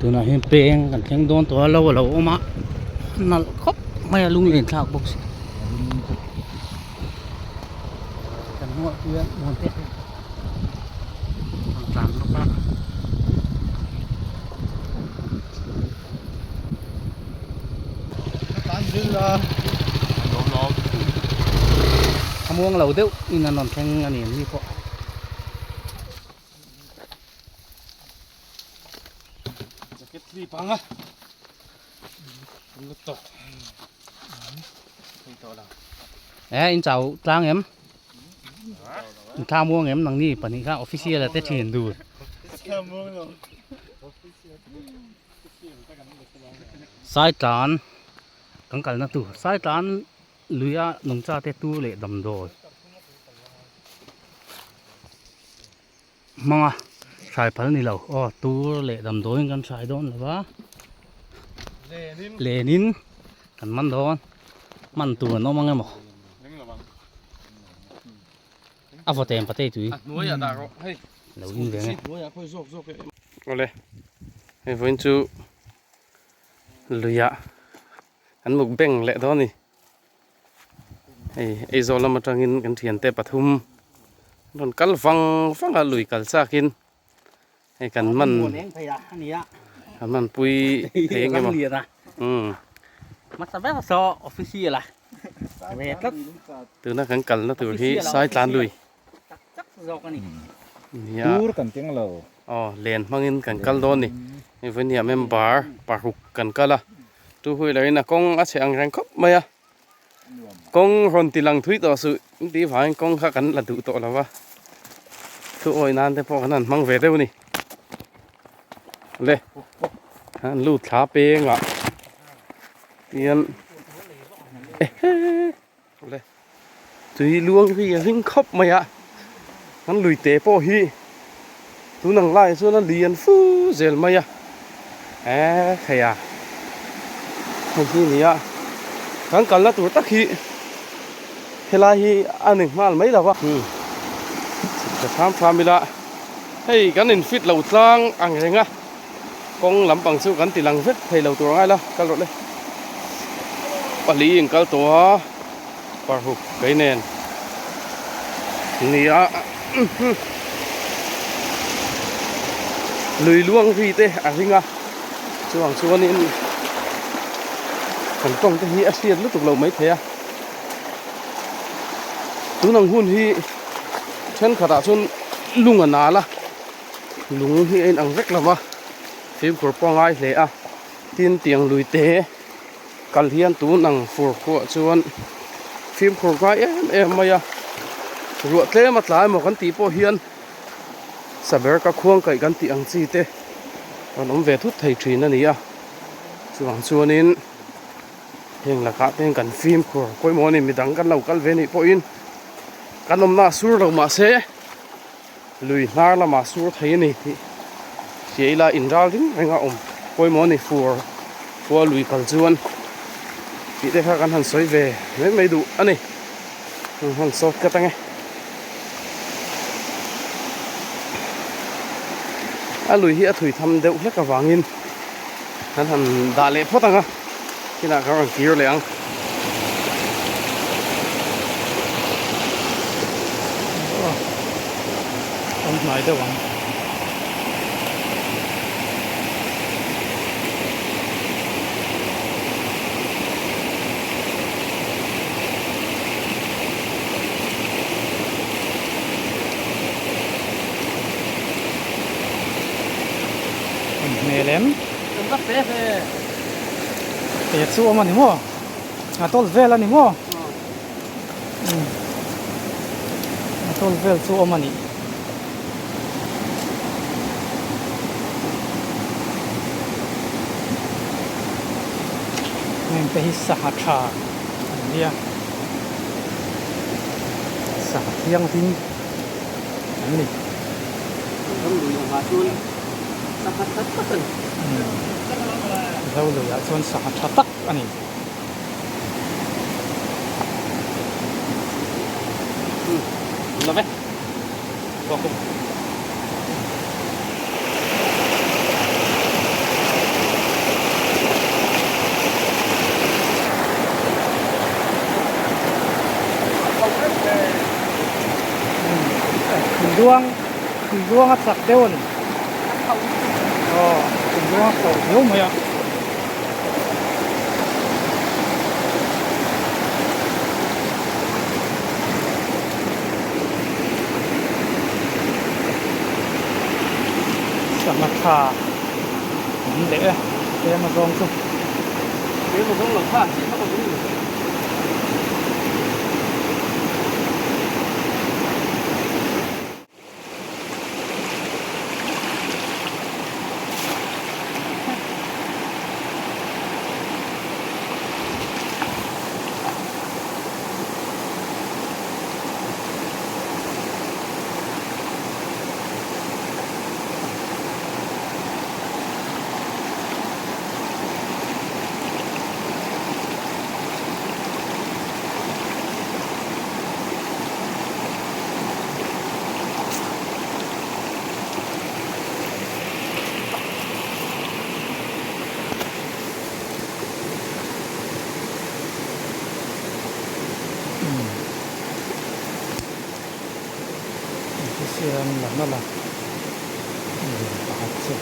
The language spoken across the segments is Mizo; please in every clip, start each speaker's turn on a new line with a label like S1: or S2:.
S1: Tunah hian peng kan thleng dawn tawh a lo a lo awm a nalh khawp mai a lunglen thlak bawk si kan hnungah hian muante an tlan bawk a. A muang lo deuh in an rawn thleng a ni an ni pawh.
S2: Jacket hlip ang a lutuk
S1: e in chau tlang em in thla muang em nang ni pahnih kha official a te thin dur sai tlan kan kalna tur sai tlan luia nungcha te tur leh damdawi hmanga hrai phal ni lo aw tur leh damdawiin kan hrai dawn lo va lenin kan man dawn man tur an awm ang emaw a vaw tem pate tui lo in ve nge
S2: awle hei vawiin chu luiah an mukbang leh dawn a ni. Hei Aizawl lam atangin kan thiante pathum an rawn kal vang vang a lui kal chakin hei kan man kan man pui thei eng emaw umm tuna kan kalna tur hi Saitlan lui nia aw len hmangin kan kal dawn a ni hei vawinia member paruk kan kal a. Chu hui lo in a kawng a chhe ang reng khawp mai a, kawng rawn ti lang thui tawh suh in tih vangin kawng kha kan la duh tawh lo va, thu awih nan te pawh kan han hmang ve deuh a ni. Le an lut thla peng ah tian ehe le tui luang hi a hring khawp mai a, kan lui te pawh hi tun ang laiah chuan a lian fu zel mai a eee thei a hei hi a ni a kan kalna tur tak hi helai hi a ni nghal mai lo va umm chhip thla tham tham ila hei kan in fit lo tlang ang reng a. Kawng lampang chu kan ti lang vek thei lo tur a ngai la, kal rawh le. Pali in kal tawh a, parhuk kei nen nia lui luang ri te a ring a, chuvang chuanin kan tawng te hi a hriat lutuk lo maithei a. Tunang hun hi thenkhatah chuan lung a nal a. Lung hi a inang vek lo va, fimkhur pawh a ngai hle a, tin tiang lui te kal hian tun ang fur khuah chuan fimkhur ngai em em mai a, ruah tlem a tla emaw kan tih pawh hian saber ka khuang kaih kan tih ang chi te rawn awm ve thut thei thin a ni a, chuvang chuanin heng lakah te hian kan fimkhur pawimawh a ni, midang kan lo kal ve anih pawhin kan awmna a sur lo mahse. Lui hnar lamah sur thei a ni tih hria ila inral ring reng a awm pawimawh a ni fur khua lui kal chuan tih te kha kan han sawi ve mai mai duh a ni an han sawt tlat ange a lui hi a thui tham deuh hlek avangin kan han dah leh phawt ang a kinah kan rawn kir leh ang.
S3: Awm hnai deuh ang. Awm hmel em? Te chu awm a ni maw a tawl vel a ni maw a tawl vel chu awm a ni. Heng te hi sangha tha an nia sangha thianghlim an ni.
S1: Sangha tha tak a ni.
S3: Zo luiah chuan sangha tha tak a ni.
S1: Love.
S3: luang tui luang a chak deuh a ni aw tui luang a khauh viau mai a. Sangha tha awm leh e tlem a zawng chu.
S2: Tlem a zawng lo kha chi vak a awm lo.
S3: Siam la nalh a lian pakhat chu.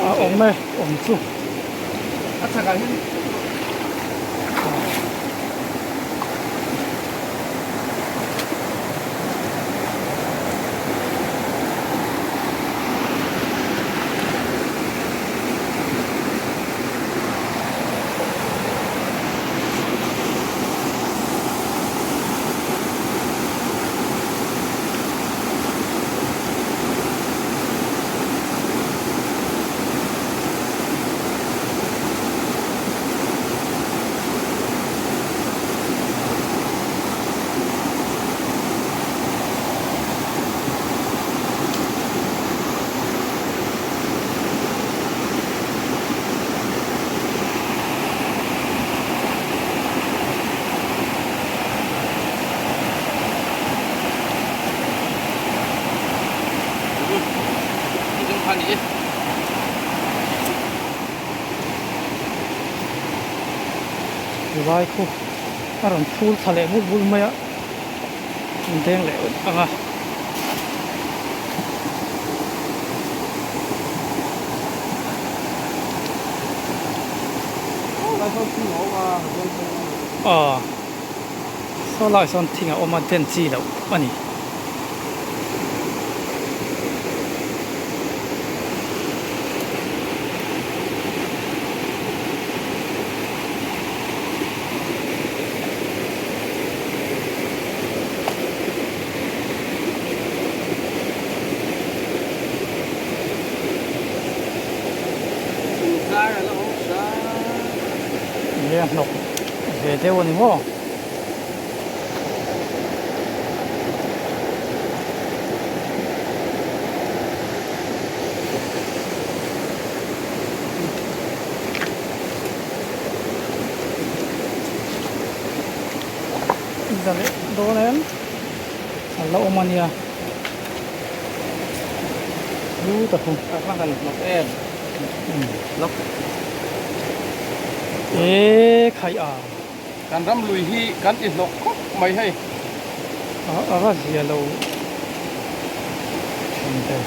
S3: A awm e awm chu
S2: a chhakah hian
S3: Vai khu a rawn phul thla leh bul bul mai a an deng leh awt ang a. Aw saw lai sawn thing a awm a den chi loh a ni. Nge a hnawk ve deuh a ni maw? Za leh dawn em a la awm a nia lu ta khu
S2: a va han hnawk em hnawk
S3: e khai a
S2: kan ram lui hi kan ti hnawk khawp mai hei
S3: a va zia lo thin ve.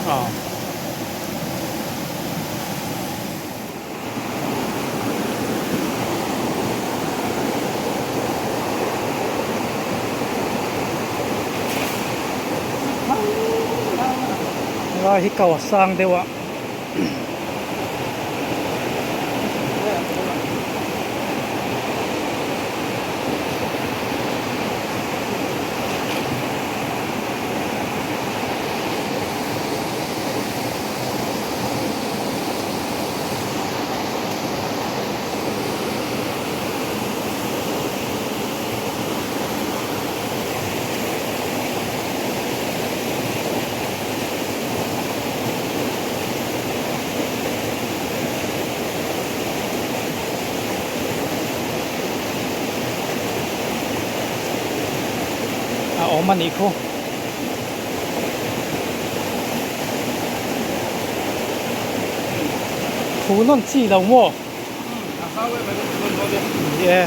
S3: Aw. Helai hi ko a sang deuh a. A awm a nih khu. Thu nawn chi lo maw? Ni e.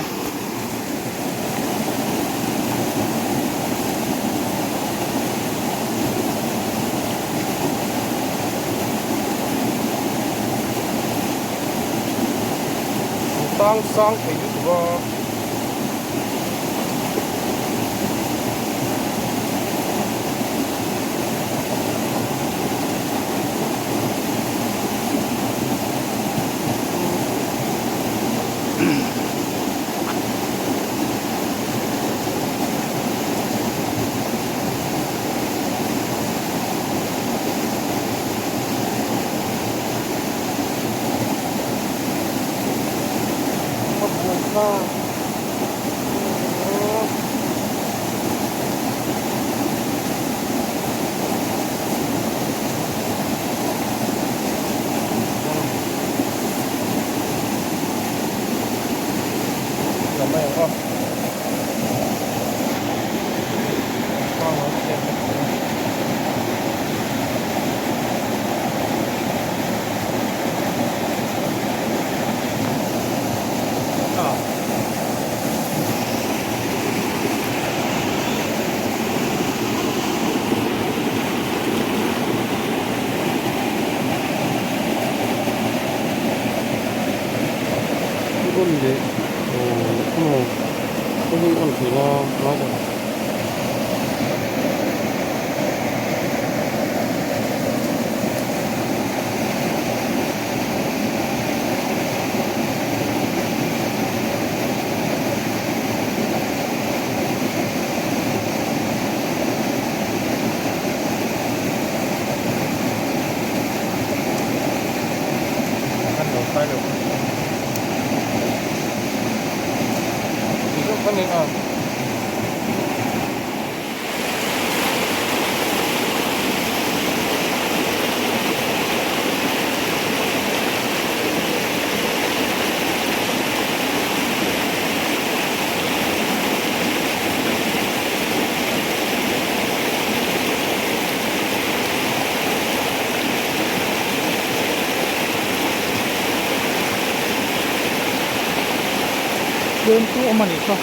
S2: Tang sang thei lutuk a.
S3: Tlem chu awm a nih kha.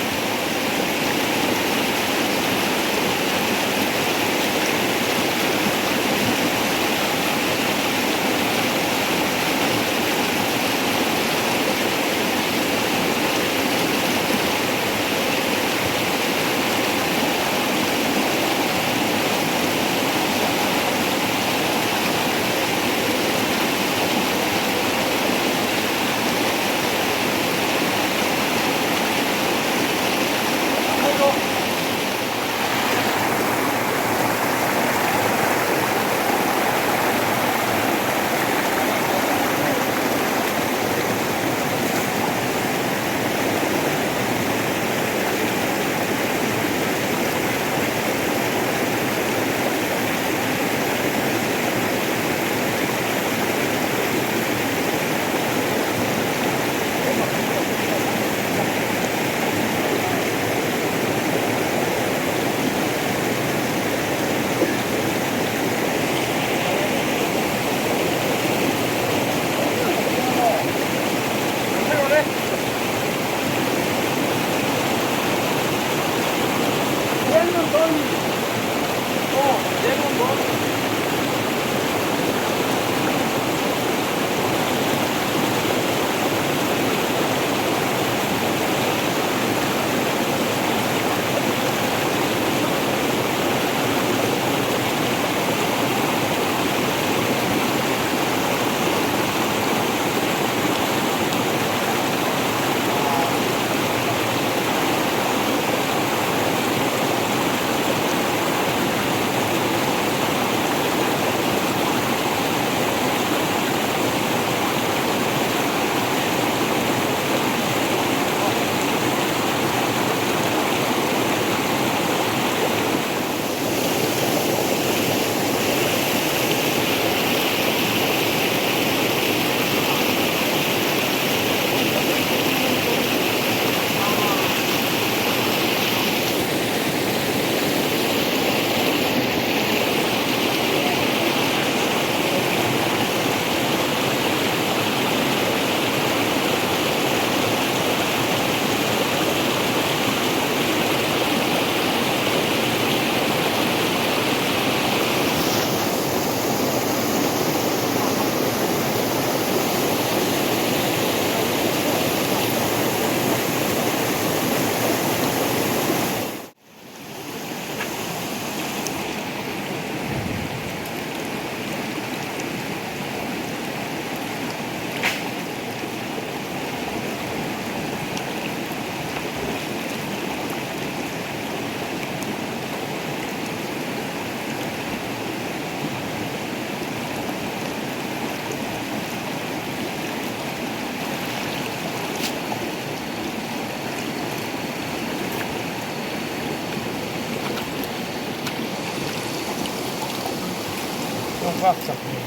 S3: vak chak ni.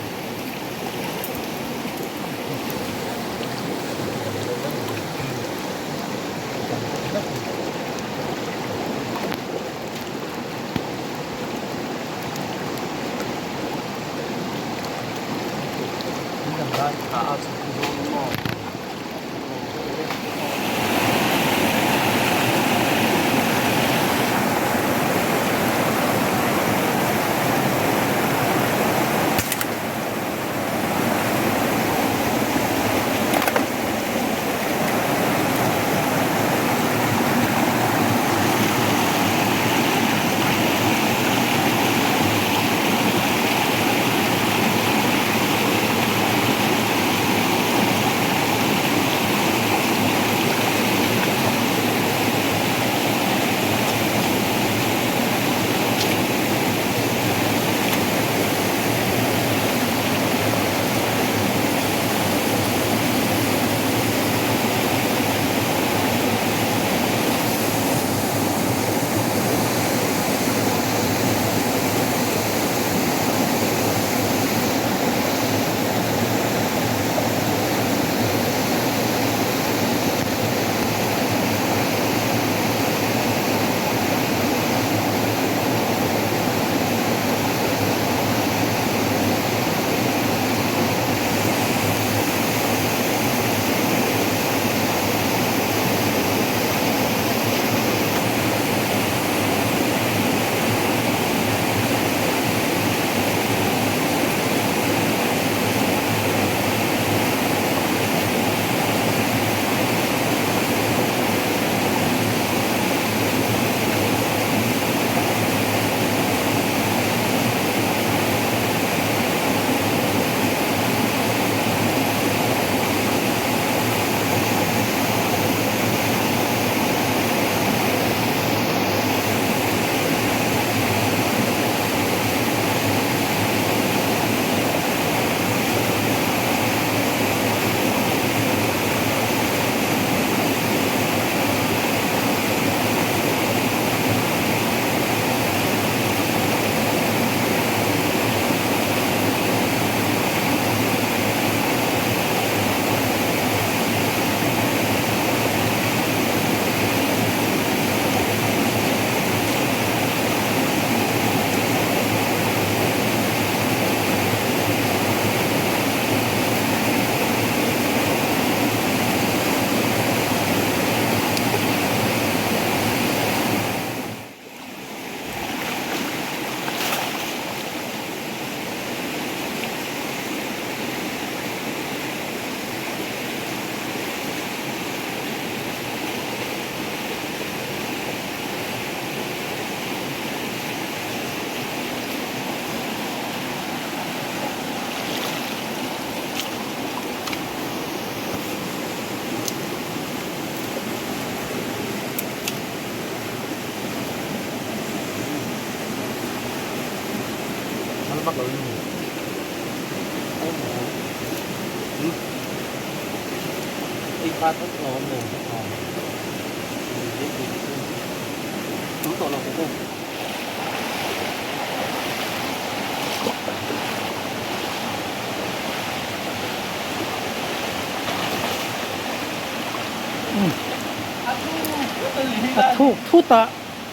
S3: A thuk thut a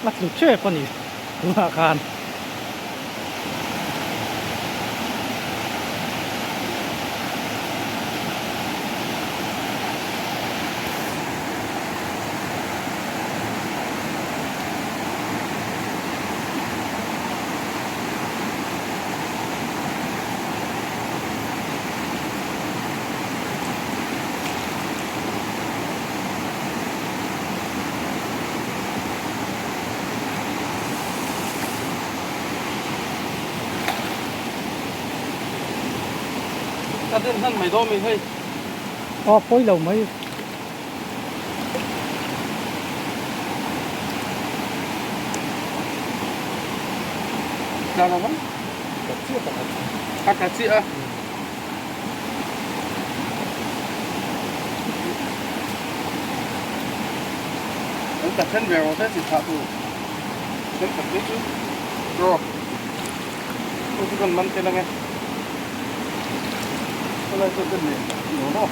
S3: a tlu tep a ni tunah khan.
S2: Ka den hman mai dawn mi hei.
S3: Aw pawi lo mai.
S2: Tlang a mai. A ka chiah a. An ka then ve rawh se chi thah tur. Then khat te chu. Rawh. Chu chu kan man tel ange. Khawlai pawh ka nei lo maw?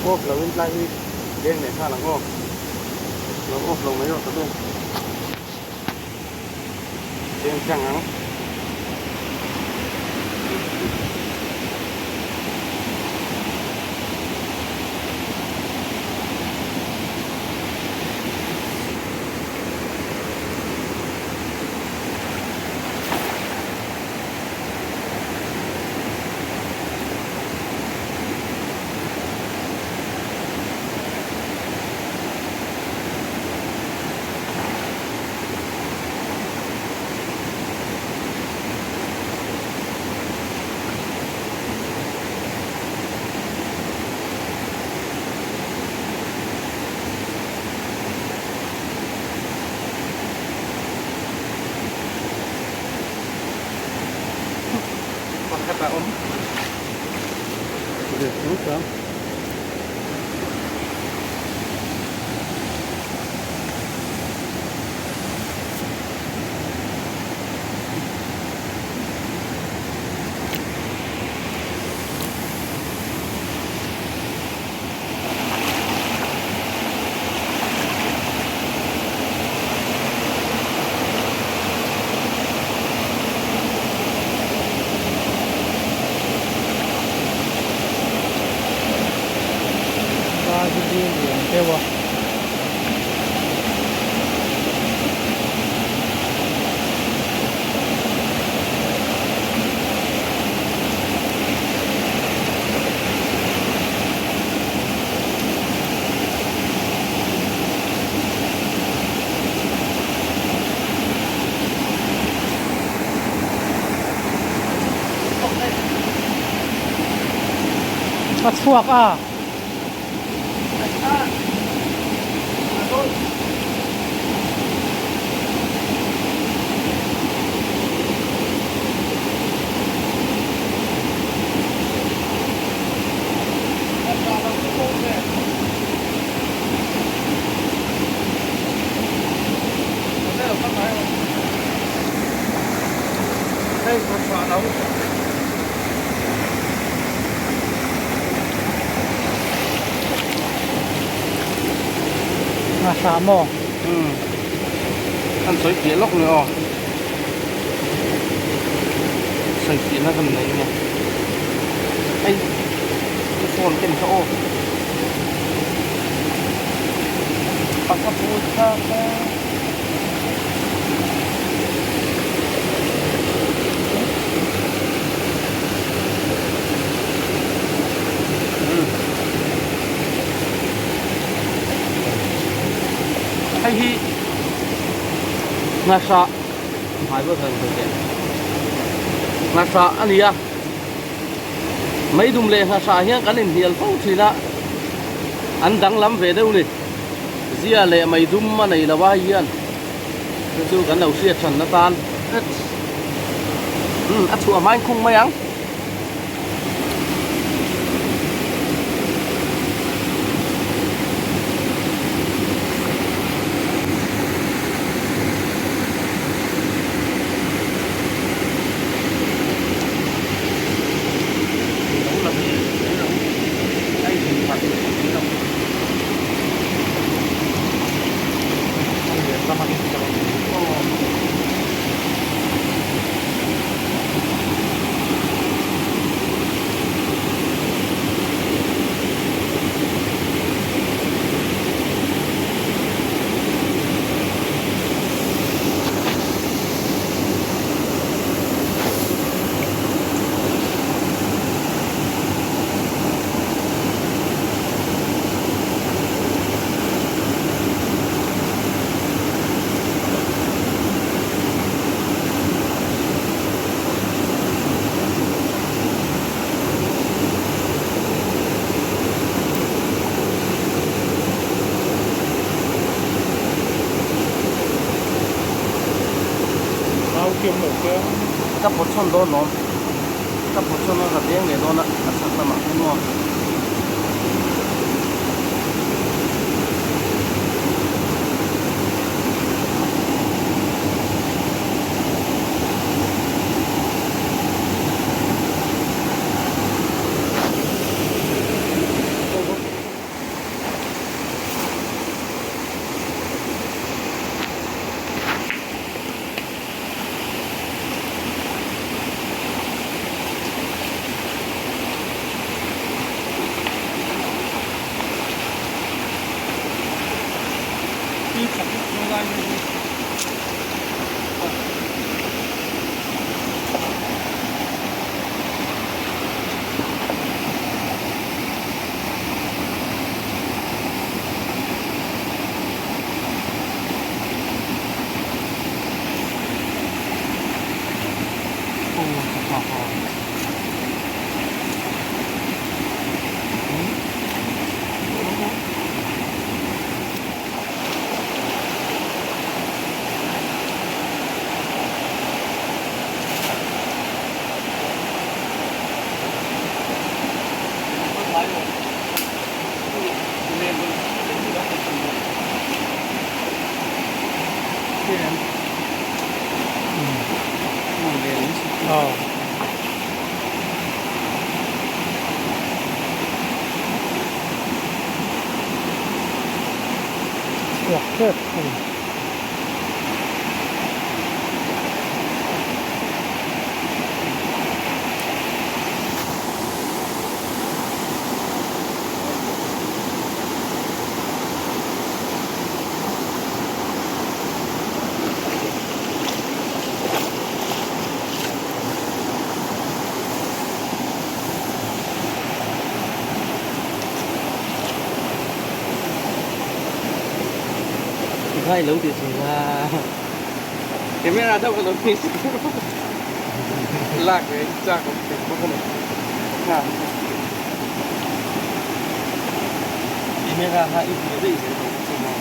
S2: Off lo in tlai hi leng leh nghal ang aw. Lo off lo mai rawh ka tu. Deng tlang ang. Pakhat a awm.
S3: Lai hi dil lian deuh a. A chhuak a. A hra maw?
S2: Umm. An sawi piah lawk ni aw. Sawi piahna kan nei nge. Ei ka phone ken kha aw. Pakha put kha kha. Hei hi ngahra hmai vel kan sawi teh ngahra a ni a meidum leh ngahra hian kan inhnial fo thin a an danglam ve deuh a ni zia leh meidum a nei lo a hei hian chu chu kan lo hriat than atan a chhuah hmain khung mai ang. Ka pawt chhawn dawn lawm ka pawt chhawn a ka deng leh dawn a a chhak lamah khan aw.
S3: Tui khat vek dawn lai mai hi. Chhuak tep thung.
S1: Tikha i lo ti thin a.
S2: Camera deuh ka lo ti lak ve chak awm thei bawk a ni. Camera kha i hmu daih zel tawh bawk chu maw.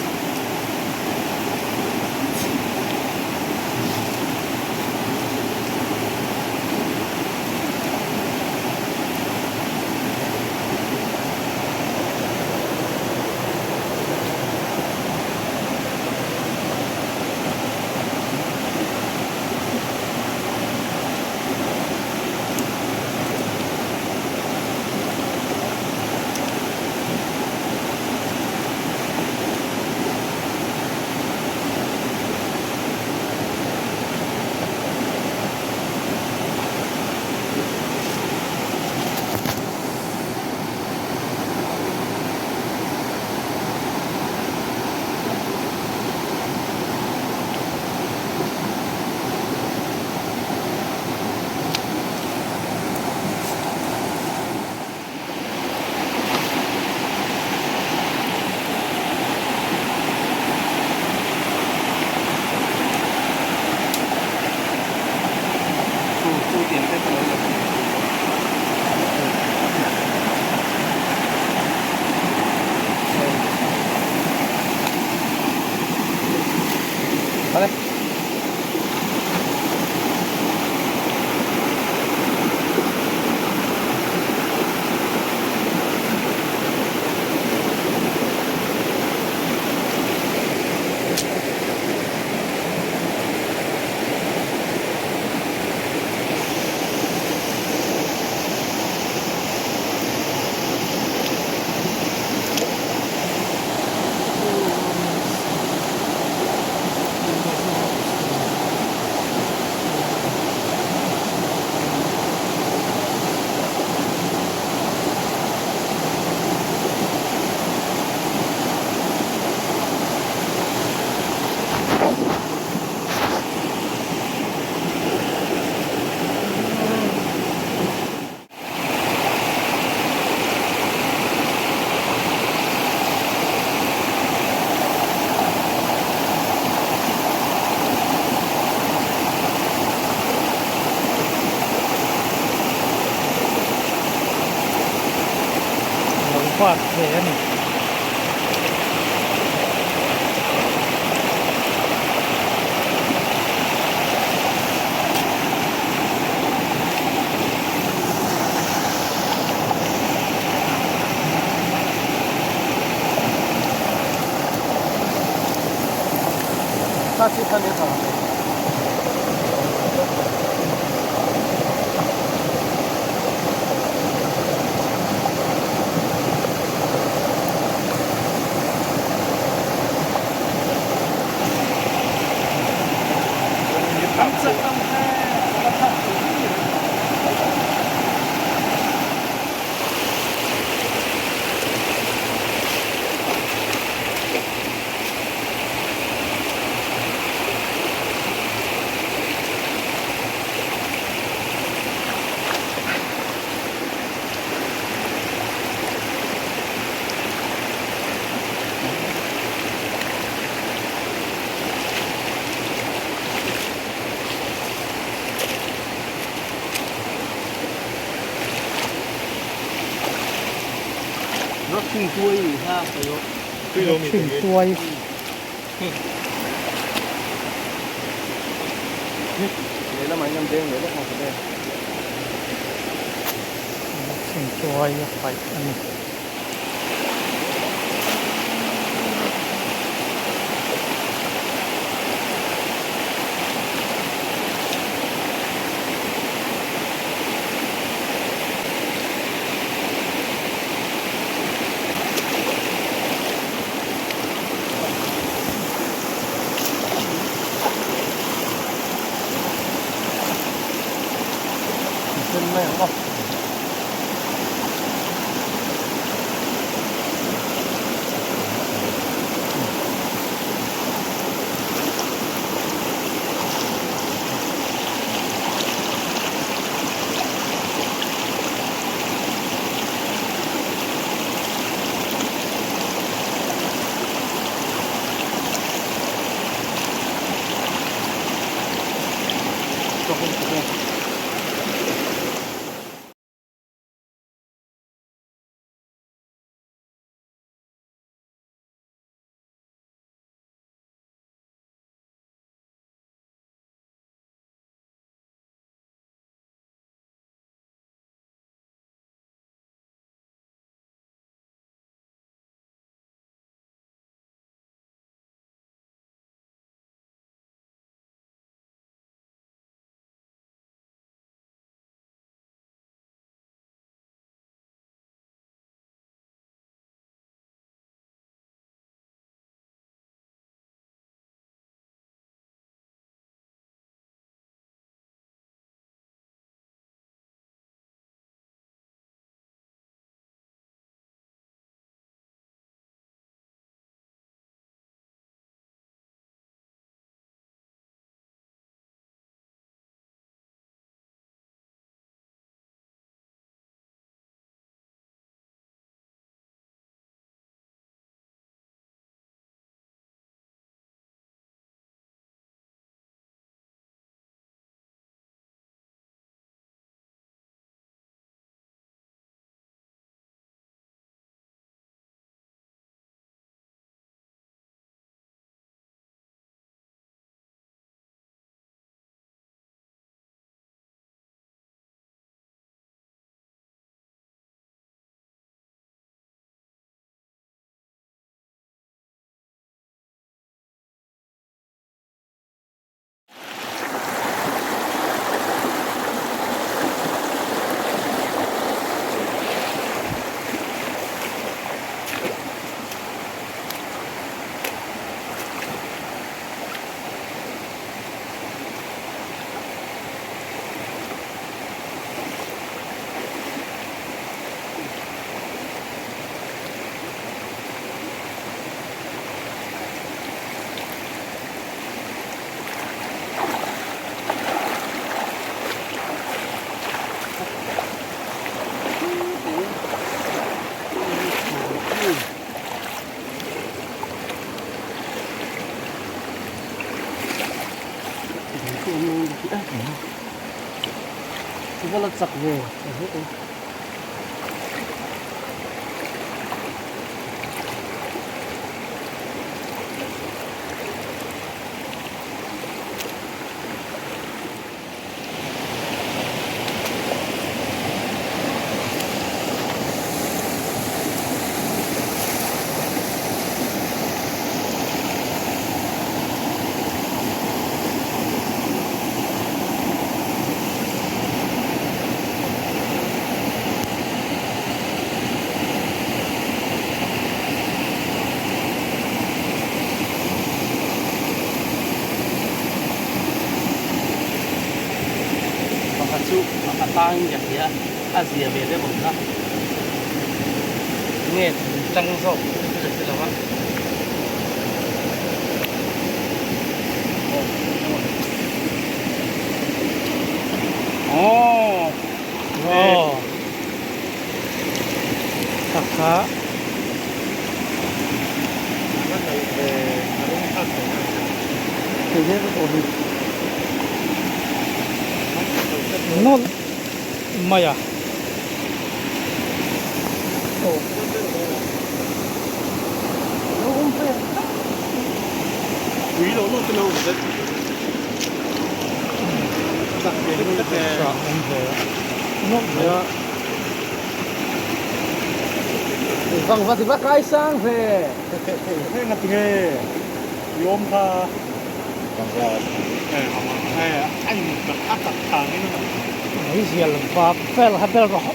S3: Lo vat ve a ni.
S1: Thingtuai nih kha sawi awh.
S3: Thingtuai.
S2: Lehlamah hian deng leh lawk ang ka deng.
S3: Thingtuai a paih a ni.
S1: Pakhat chu a tangin ka hria a zia ve deuh ang kha nge tang zawk ka hre lo a.
S2: Aww.
S3: Aw. Takha. Nawlh mai a. Meizial vap vel kha bel rawh.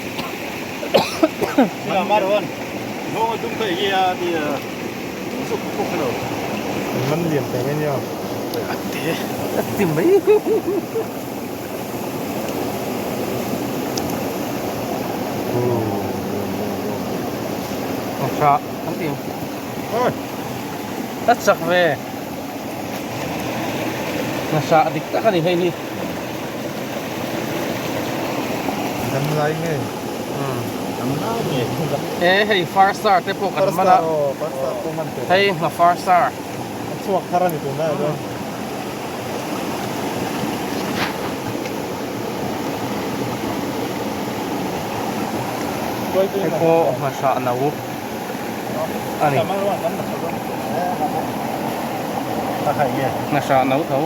S2: A chak ve. Hnahrah dik tak a ni hei hi.
S4: Damlai nge? Damlai nge?
S2: E hei far star te pawh kan man a.
S4: Far star pawh man tel.
S2: Hei hna far star.
S4: A chhuak thar a ni tun lai chuan.
S2: Hei pawh hnahrah no a ni. Hnahrah no tho.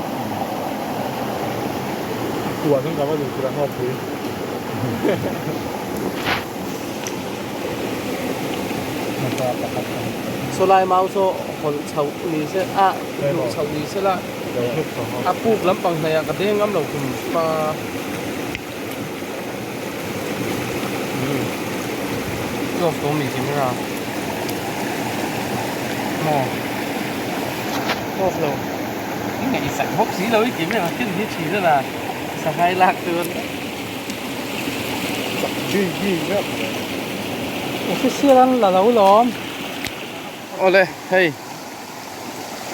S2: Sawlai mau saw hawlh chhoh ni se a hnuh chhoh ni se la a puk lampang hnaih ah ka deng ngam lo kum pa. Off tawh mi camera maw
S3: off lo
S2: i ngaihsak bawk si lo i camera ken hi thin a la sanghai lak tur
S3: official an la lo lawm
S2: awle hei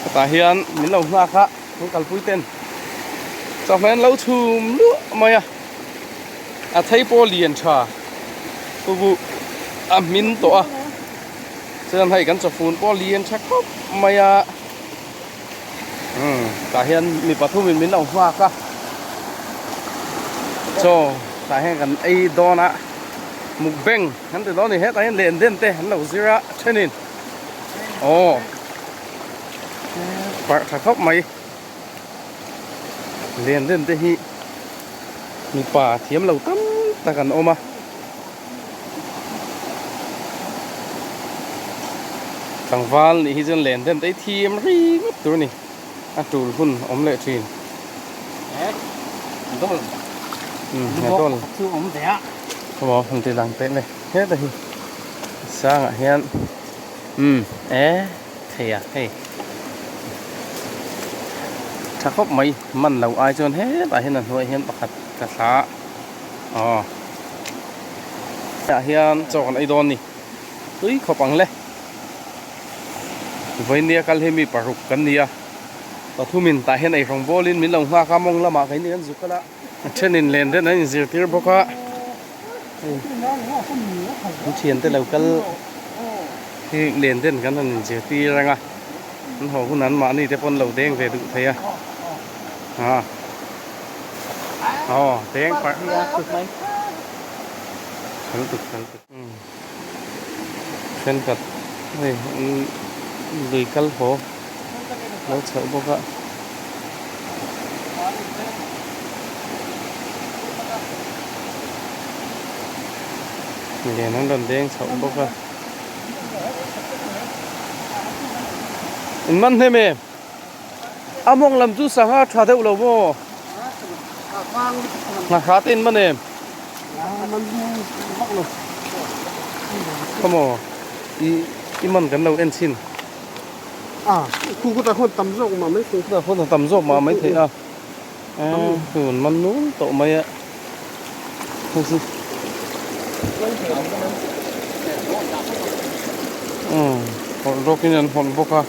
S2: hetah hian min lo nghak a kan kalpui ten chawhmeh an lo chhum luah mai a. A thei pawh lian tha chu a hmin tawh a chuan hei kan chawfun pawh lian tha khawp mai a umm tah hian mi pathum in min lo nghak a chaw tah hian kan ei dawn a mukbang kan ti dawn a ni hetah hian len den te an lo zir a thenin aw parh tha khawp mai. Len den te hi mipa thiam lo tam tak an awm a. Tlangval nih hi chuan len den te hi thiam ringawt tur a ni. A tul hun awm leh thin. Aw han ti lang teh le heta hi sangah hian umm e. Thei a hei tha khawp mai man lo ai chuan hetah hian a hnuaiah hian pakhat ka thla aw hetah hian chaw kan ei dawn a ni tui khawp ang le vawinia kal hi mi paruk kan ni a pathumin tah hian eirawng bawlin min lo nghak a mawng lamah keini kan zuk kal a a thenin len den an inzirtir bawk a hei an thiante lo kal. Hi len den kan han inzirtir ang a, an haw hun an mahni te pawn lo deng ve duh thei a, ah aw deng parh thal tuk thal tuk thenkhat hei lui kal haw lo chhoh bawk a. Lian an rawn deng chhoh bawk a. In man hnem em? A mawng lam chu sangha tha deuh lo maw? Ngahra te in man em? Khaw maw? I i man kan lo en chhin.
S5: Khu tam zawk mah mai thei.
S2: Khu tam zawk mah mai thei a. Tun man nul tawh mai a. Hawlh rawkin an hawlh bawk a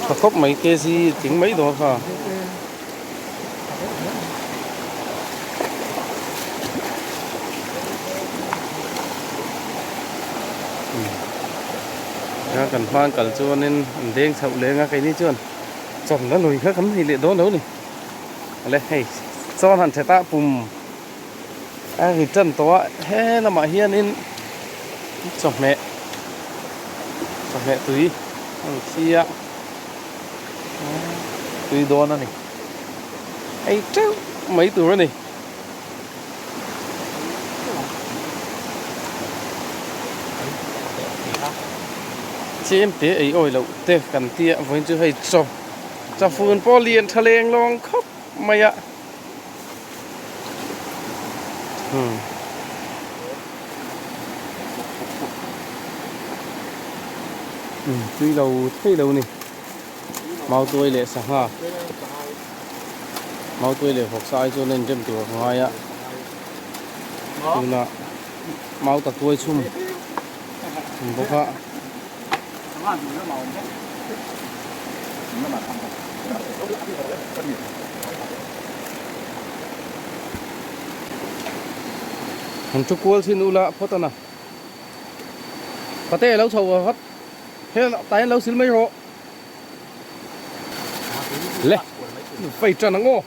S2: tha khawp mai kg tling mai dawn kha. Kan hma kal chuanin an deng chhoh leng a keini chuan chawlhna lui kha kan nei leh dawn lo a ni. Le hei chawn han thet a pum a ri tan tawh a he lamah hianin chawhmeh chawhmeh tui a ni si a.
S4: Tui dawn a ni.
S2: Ei teuh mai tur a ni. Chem te ei awi loh te kan tia vawiin chu hei chaw chafun pawh lian tha leng lawng khawp mai a. Tui lo thei lo ni mautuai leh sangha mautuai leh vawksa ai chuan a inrem tur a ngai a tunah mau tak tuai chhum chhum bawk a. Han thu kual chin ula phawt a na. Pate lo chho vat hel tah hian lo sil mai rawh. Le fei tan ang aw.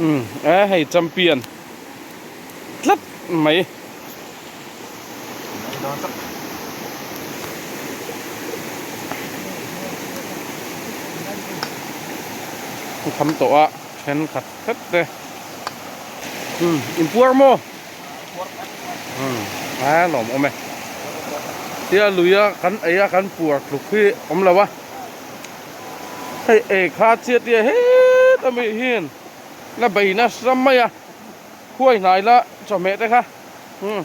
S2: Umm e hei champion tlat mai. Kham tawh a thenkhat hret te umm inpuar maw umm a lawm awm e tia lui a kan ei a kan puar tluk hi awm lo a hei ei kha chiat tia het a mi hian la bei nasa mai a khuai hnai la chawhmeh te kha umm.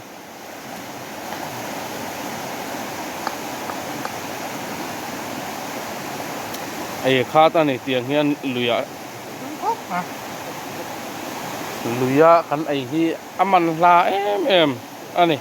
S2: Ei khat a ni tiang hian luiah luia kan ei hi a man hla em em a ni.